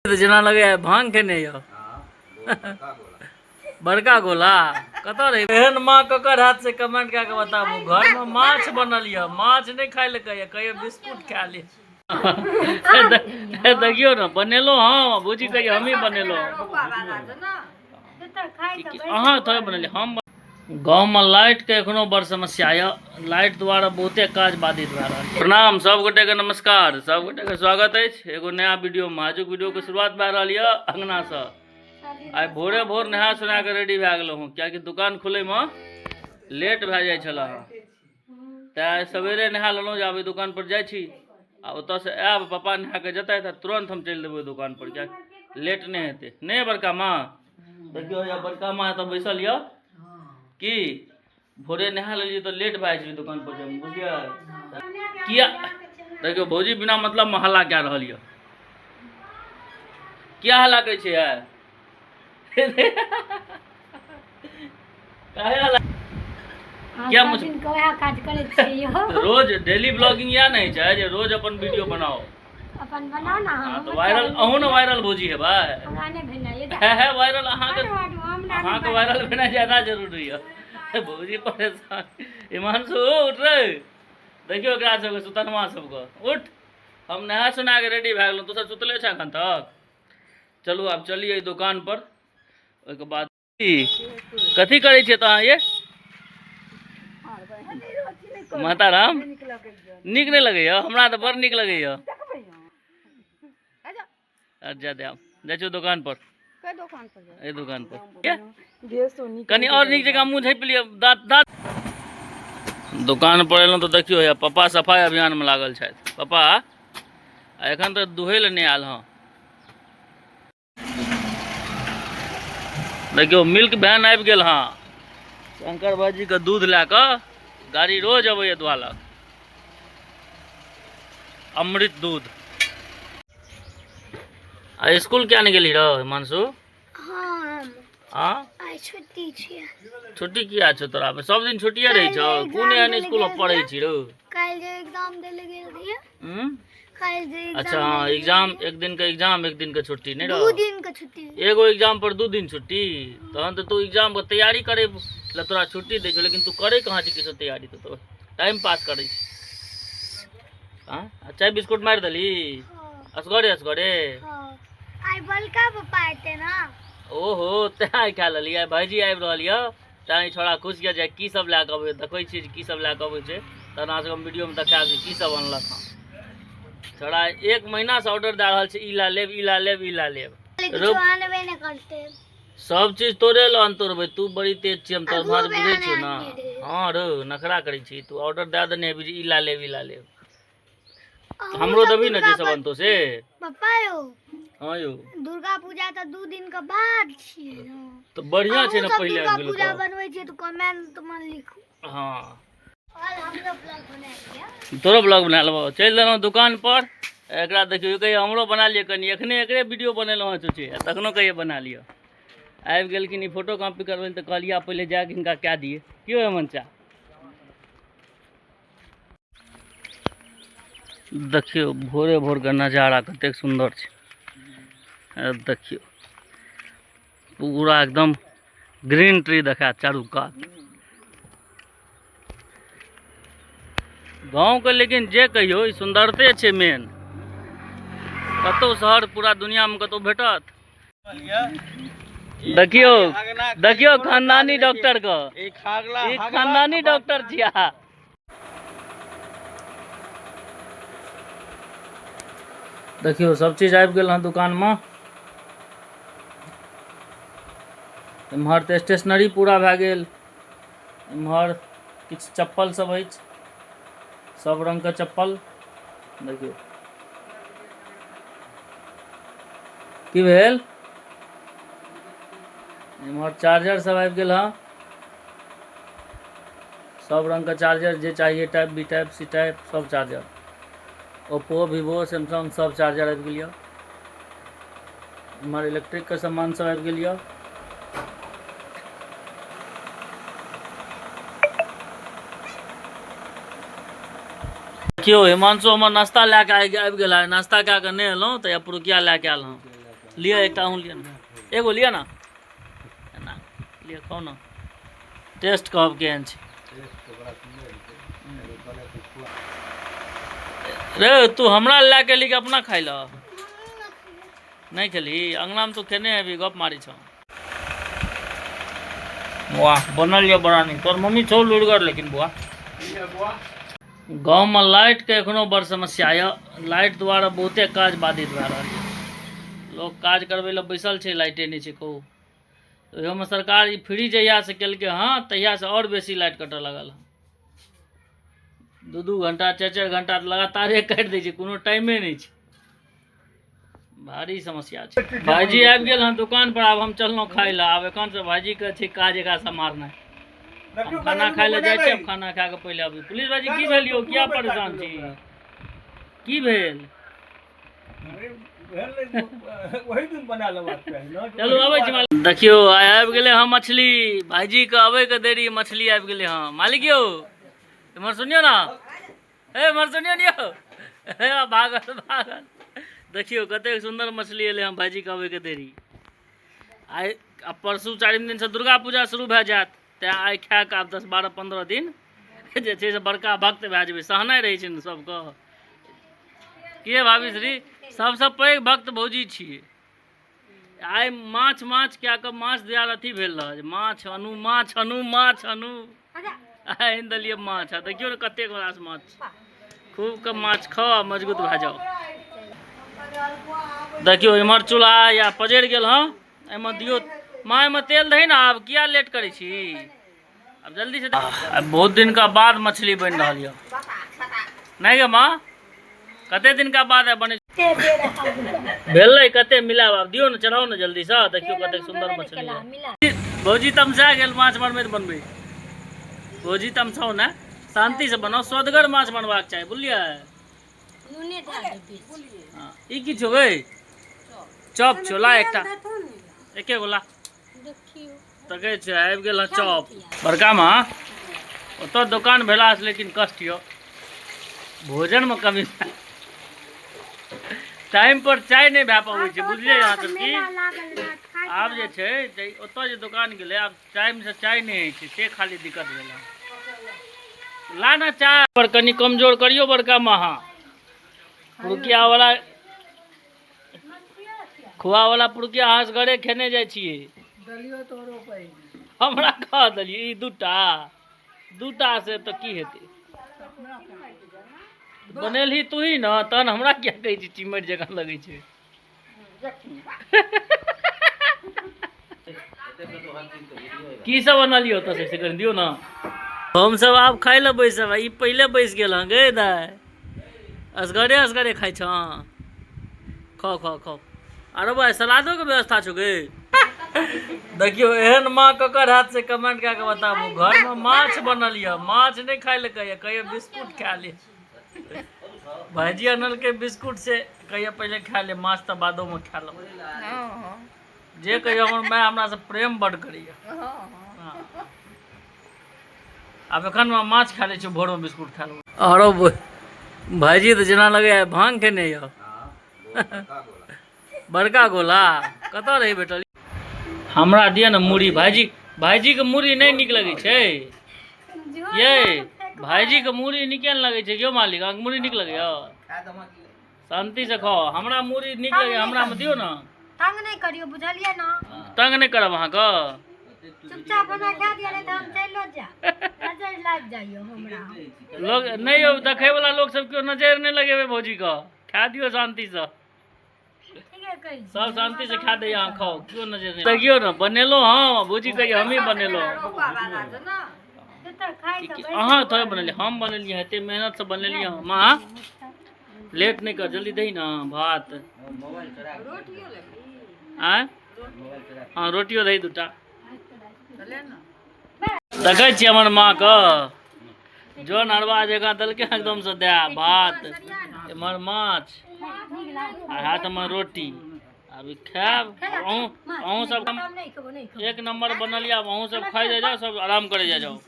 तऽ जेना लगैए भांग खेने यऽ। बड़का गोला कतऽ रही? एहन माँ ककर हाथ से कमेंट कए के बताबू। घरमे माछ बनल यऽ, माछ नहि खाय लए कहैए, कहैए बिस्कुट खा ले। देखियौ ने, बनेलहुँ हम, भौजी कहैए हमही बनेलहुँ। अहाँ थोड़े बनेलियै हम। गाँवमे लाइटके एखनो बड़ समस्या यऽ, लाइट द्वारा बहुते काज बाधित भए रहल छै। प्रणाम सब गोटेके, नमस्कार सब गोटेके, स्वागत अछि एगो नया वीडियोमे। आजुक वीडियोके शुरुआत भए रहल यऽ अङ्गनासँ। आइ भोरे भोर नहा सुना कऽ रेडी भए गेलहुँ हँ, कियाकि दुकान खुलैमे लेट भए जाइ छलै हँ, तैँ आइ सवेरे नहा लेलहुँ जे आब एहि दोकानपर जाइ छी आ ओतऽसँ आयब, पापा नहा कऽ जेतथि आ तुरन्त हम चलि देबै ओहि दोकानपर, कियाकि लेट नहि हेतै। नहि बड़का माँ, देखियौ या बड़का माँ एतऽ बैसल यऽ की भोरे नहा लेलियै तऽ लेट भए जाइ छै दोकान पर जाइमे, बुझलियै किया? देखियौ भौजी बिना मतलब मे हल्ला कए रहल यऽ। किया हल्ला करै छै यार? काहे हल्ला क्या? मुझे दिन के वएह काज करै छियै यौ। रोज डेली ब्लॉगिंग या नहि छै जे रोज अपन वीडियो बनाओ? अपन बनाओ ना। हाँ तऽ वायरल अहूँ ने वायरल भौजी हेबै। हमरा नहि भेलै। है है वायरल अहाँके, अहाँके वायरल भेनाइ ज्यादा जरूरी यऽ। भौजी परेशान। हिमांशु उठ रे, देखियौ एकरा सबके, सुतनमा सबके। उठ, हम नहा सुना के रेडी भए गेलहुँ, तू सब सुतले छ एखन तक। चलू आब चलियै दोकान पर। ओहिके बाद कथी करै छियै तऽ अहाँ ये माताराम? नीक नहि लगैया? हमरा तऽ बड़ नीक लगैया। अच्छा देब, जाइ छियौ दोकान पर। एहि दोकान पर कनि आओर नीक जकाँ मुँह झाँपि लिअ, दाँत दाँत। दोकान पर एलहुँ तऽ देखियौ हैया पप्पा सफाइ अभियानमे लागल छथि। पप्पा आ एखन तऽ दुहै लए नहि आयल हँ। देखियौ मिल्क वैन आबि गेल हँ, शंकर भाईजीके दूध लए कऽ गाड़ी रोज अबैए दुआलक, अमृत दूध। आ स्कूल किया नहि गेली रौ हिमांशु? हाँ, छुट्टी छियै। छुट्टी किया छौ तोरा? सब दिन छुट्टिए रहै छौ? कोन एहन स्कूल में पढ़ै छी रौ? काल्हि जे एग्जाम दै लए गेल रहियै। हम्म? काल्हि जे एग्जाम। अच्छा हाँ, एग्जाम एक दिन के एग्जाम, एक दिन के छुट्टी नहीं? 2 दिन के छुट्टी। एगो एग्जाम पर 2 दिन छुट्टी? तहन तऽ तू एग्जाम के तैयारी करे ले तोरा छुट्टी दै छौ, लेकिन तू करे कहाँ छी किछो तैयारी? तऽ तो टाइम पास करै छी। हाँ, चाय बिस्कुट मारि देली असगरे असगरे? आइ बड़का पप्पा एते ना। ओहो, तैं आइ खा लेलियै। भाईजी आबि रहल यऽ तैं छोड़ा खुश यऽ जे की सब लए कऽ अबै। देखै छियै जे की सब लए कऽ अबै छै, तहन अहाँ सबके हम वीडियोमे देखायब जे की सब अनलक हँ। छोड़ा एक महीनासँ ऑर्डर दए रहल छै, ई लए लेब, ई लए लेब, ई लए लेब। सब चीज तोरे लए अनतौ। तू बड़ी तेज छी, हम तोहर भाँज बुझै छियौ ने। हँ रौ, नखरा करै छी तू। ऑर्डर दए देने हेबही जे ई लए लेब, ई लए लेब। हमरो देबही ने जे सब अनतौ से? पप्पा यौ। हाँ यौ। दुर्गा पूजा तऽ 2 दिन के बाद छियै ने। तऽ बढ़िआँ छै ने, पहिले आबि गेल। पूजा बनबै छियै तऽ कमेंट मे लिखू। हाँ, तोरो ब्लॉग बना लेबो। चलि देलहुँ दुकान पर। एकरा देखियौ, कहियो हमरो बना लिअ कनि। एखने एकरे वीडियो बनेलहुँ हँ चुचे, तखनो कहियो बना लिअ। आबि गेलखिन ई फोटो कॉपी करबै तऽ कहलियै पहिले जाके हिनका कए दियै। की हो हेमंत चा? देखियौ भोरे भोरके नजारा कतेक सुन्दर छै। देखियौ पूरा एकदम ग्रीन ट्री देखायत चारू कात गाँवके। लेकिन जे कहियौ, ई सुन्दरते छै मेन। कतहु शहर पूरा दुनियामे कतहु भेटत? देखियौ देखियौ खानदानी डॉक्टर के, ई खानदानी डॉक्टर छिया। देखियौ सब चीज आबि गेल हँ दुकानमे। एम्हर तऽ स्टेशनरी पूरा भए गेल। एम्हर किछु चप्पल सब अछि, सब रङ्गके चप्पल। देखियौ की भेल। एम्हर चार्जर सब आबि गेल हँ, सब रङ्गके चार्जर जे चाहिए, type B, type C type, सब चार्जर, ओप्पो, वीवो, सैमसंग, सब चार्जर आबि गेल यऽ। एम्हर इलेक्ट्रिकके सामान सब आबि गेल यऽ। देखियौ हिमांशु हमर नाश्ता लए कऽ आबि गेल है। नाश्ता कए कऽ नहि एलहुँ तऽ पुरुकिया लए कऽ आयल हँ। लिअ एकटा अहूँ लिअ ने, एगो लिअ ने, एना लिअ, खाउ ने, टेस्ट कहब केहन छै। रे तू हमरा लए के एली कि अपना खाइ लए? नहि खेलही? अङ्गनामे तू खेने हेबी, गप मारै छौ। वाह, बनल यऽ बड़ा नीक। तोहर मम्मी छौ लुरिगर, लेकिन बुआ गाँवमे लाइटके एखनो बड़ समस्या यऽ। लाइट द्वारा बहुते काज बाधित भए रहल यऽ। लोक काज करबै लए बैसल छै, लाइटे नहि छै। कहू, ओहियोमे सरकार ई फ्री जहियासँ केलकै हँ, तहियासँ आओर बेसी लाइट कटऽ लागल हँ। 2-2 घंटा, 4-4 घंटा लगातारे काटि दै छै, कोनो टाइमे नहि छै। भारी समस्या छै। भाईजी आबि गेल हँ दुकान पर, आब हम चललहुँ खाय लए। आब एखन से भाईजी के छै काज एकरा सम्हारनाइ। हम खाना खाय लए जाइ छी, आब खाना खा कऽ पहिले अबै। पुलिस भाईजी, की भेल यौ? किया परेशान छी? की भेल? वही दिन बना लेबाक चाही ने। चलू, अबै छी मालिक। देखियौ, आइ आबि गेलै हँ मछली। भाईजी के अबै के देरी मछली आबि गेलै हँ। मालिक यौ, इम्हर सुनियौ ने, हे इम्हर सुनियौ ने यौ। हे, भागल भागल। देखियौ कतेक सुन्दर मछली एलै हँ भाईजी के अबै के देरी। आइ आ परसू चारिम दिनसँ दुर्गा पूजा शुरू भए जायत, तेँ आइ खाए कऽ आब 10, 12, 15 दिन जे छै से बड़का भक्त भए जेबै। सहनाइ रहै छै ने सबके। के भाभी श्री सबसँ पैघ भक्त भौजी छियै। आइ माछ माछ कए कऽ माछ दियाल अथी भेल रहल, माछ अनू, माछ अनू, माछ अनू। आइ आनि देलियै माछ, आ देखियौ ने कतेक रास माछ। खूब के माछ खाउ आ मजबूत भए जाउ। देखियौ, इम्हर चूल्हा या पजरि गेल हँ। एहिमे दियौ माँ, एहिमे तेल दही ने। आब किया लेट करै छी? आब जल्दी से। बहुत दिन का बाद मछली बनि रहल यऽ नहि गे माँ? कते दिन का बाद आइ बनै भेलै? कते मिलाब? आब दियौ ने, चढ़ाउ ने जल्दीसँ। देखियौ कतेक सुन्दर मछली यऽ। भौजी तमसा गेल माछ बनबैत बनबैत। भौजी, तमसाउ ने, शान्तिसँ बनाउ। स्वदगर माछ बनबाक चाही, बुझलियै? हँ, ई की छौ गै? चॉप छौ, ला एकटा, एके गो ला। तकै छै, आबि गेल हँ चॉप। बड़का माँ, ओतऽ दोकान भेलासँ लेकिन कष्ट यऽ, भोजनमे कमी, टाइम पर चाय नहि भए पबै छै, बुझलियै अहाँ सब की? आब जे छै जे ओतऽ जे दोकान गेलै, आब टाइमसँ चाय नहि होइ छै, से खाली दिक्कत भेल हँ। ला ने चाय पर कनि कमजोर करियौ बड़का माँ। पुरुकिया वाला खुआ वाला पुरुकिया अहाँ घरे खेने जाइ छियै। हमरा कह देलियै ई दूटा दूटा से तऽ की हेतै? बनेलही तूही ने, तहन हमरा किया कहै छी? चिमरि जकाँ लगै छै। की सब अनलियै ओतऽ से, कनि दियौ ने। हम सब आब खाइ लए बैसब, ई पहिले बैस गेल हँ। गे दाइ, असगरे असगरे खाइ छँ? खाओ खाओ खाओ। अरे भाइ, सलादोके व्यवस्था छौ गे। देखियौ, एहन माँ ककर हाथ से, कमेंट कए कऽ बताबू। घरमे माछ बनल यऽ, माछ नहि खाइ लए कहैया, कहैया बिस्कुट खा ले। भाइजी अनलकै बिस्कुट से कहैया पहिले खा ले, माछ तऽ बादोमे खा लेब। जे कहियो, हमर माय हमरा से प्रेम बड्ड करैया। हँ। आब एखन हम माछ खा लै छी, भोरमे बिस्कुट खा लेब। आरो भाइजी तऽ जेना लगैया भांग खेने यऽ। बड़का गोला कतऽ रही भेटल? हमरा दिअ ने मुरही भाइजी। भाइजीके मुरही नहि नीक लगै छै ये? भाइजीके मुरही नीके ने लगै छै यौ मालिक? अहाँके मुरही नीक लगैया? शान्तिसँ खाउ। हमरा मुरही नीक लगैया, हमरामे दियौ ने। तंग नहि करियौ, बुझलियै ने? तंग नहि करब अहाँके। चुपचाप हमरा खा दिअ, नहि तऽ हम चलियो जायब। नजर लागि जाइयो हमरा। लोक नहि यौ, देखै वाला लोक सब केओ नजरि नहि लगेबै भौजीके। खा दियौ शान्तिसँ। ठीके कहै छी। सब शान्ति से खा दैया, अहाँ खाउ, केओ नजर नहि। देखियौ ने, बनेलहुँ हँ, भौजी कहिए हमही बनेलहुँ। तऽ खाइ तऽ अहाँ थोड़े बनेलियै, हम बनेलियै। एते मेहनतसँ बनेलियै हम। माँ, लेट नहि कर, जल्दी दही ने भात। आँय? हँ, रोटियो दही दूटा। देखै छियै हमर माँके, जौन अरबा जकाँ देलकै एकदमसँ दए भात, एम्हर माछ आ हाथमे रोटी। आब ई खायब। अहूँ अहूँ सब हम नहि खेबो, नहि खेबो। एक नंबर बनल यऽ। आब अहूँ सब खाइ जाइ जाउ, सब आराम करै जाइ जाउ।